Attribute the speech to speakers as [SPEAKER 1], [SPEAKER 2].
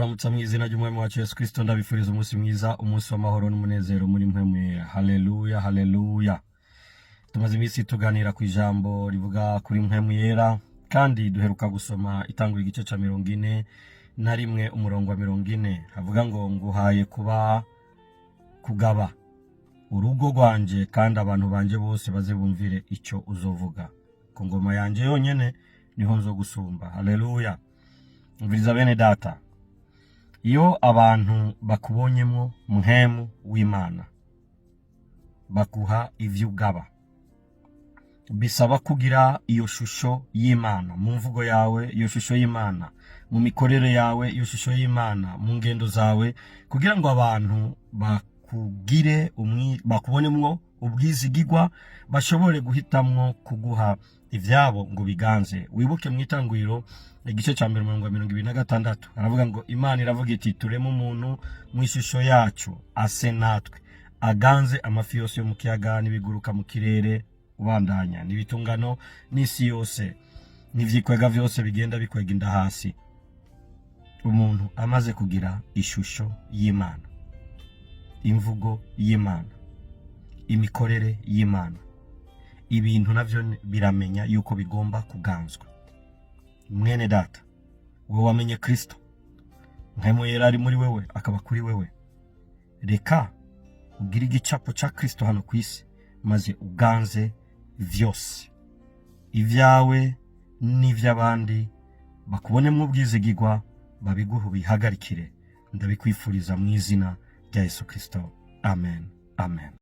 [SPEAKER 1] Ndabaramutsa mu izina ry'Umwami wacu Yesu Kristo. Ndabifuriza umunsi mwiza, umunsi w'amahoro n'umunezero muri mwe. Haleluya, haleluya. Tumaze iminsi tuganira ku ijambo rivuga kuri Mpwemu Yera, kandi duheruka gusoma Itangura igice ca 41, umurongo wa 40, havuga ngo: "Nguhaye kuba kugaba urugo rwanje, kandi abantu banje bose baze bumvire icyo uzovuga. Ku ngoma yanje yonyene niho nzo gusumba." Haleluya. Umviriza bene data, iyo abantu bakubonyemo Mpwemu w'Imana, baguha ivyo ugaba. Bisaba kugira iyo shusho y'Imana mu mvugo yawe, iyo shusho y'Imana mu mikorere yawe, iyo shusho y'Imana mu ngendo zawe, kugira ngo abantu bakugire bakubonemwo ubwizigigwa, bashobore guhitamwo kuguha ivyabo ngo biganze. Wibuke mu Itanguriro igice ca mbere, umurongo wa 26, aravuga ngo Imana iravuga iti: "Tureme umuntu mu ishusho yacu, ase natwe, aganze amafi yose yo mu kiyaga n'ibiguruka mu kirere, ubandanya n'ibitungano n'isi yose n'ivyikwega vyose bigenda bikwega inda hasi." Umuntu amaze kugira ishusho y'Imana, imvugo y'Imana, imikorere y'Imana, ibintu navyo biramenya yuko bigomba kuganzwa. Mwene data, wowe wamenye Kristo, Mpwemu Yera ari muri wewe, akaba kuri wewe, reka ugire igicapo ca Kristo hano ku isi, maze uganze vyose, ibyawe n'ivy'abandi, bakubonemo ubwizigigwa, babiguhe, bihagarikire. Ndabikwifuriza mu izina rya Yesu Kristo. Amen, amen.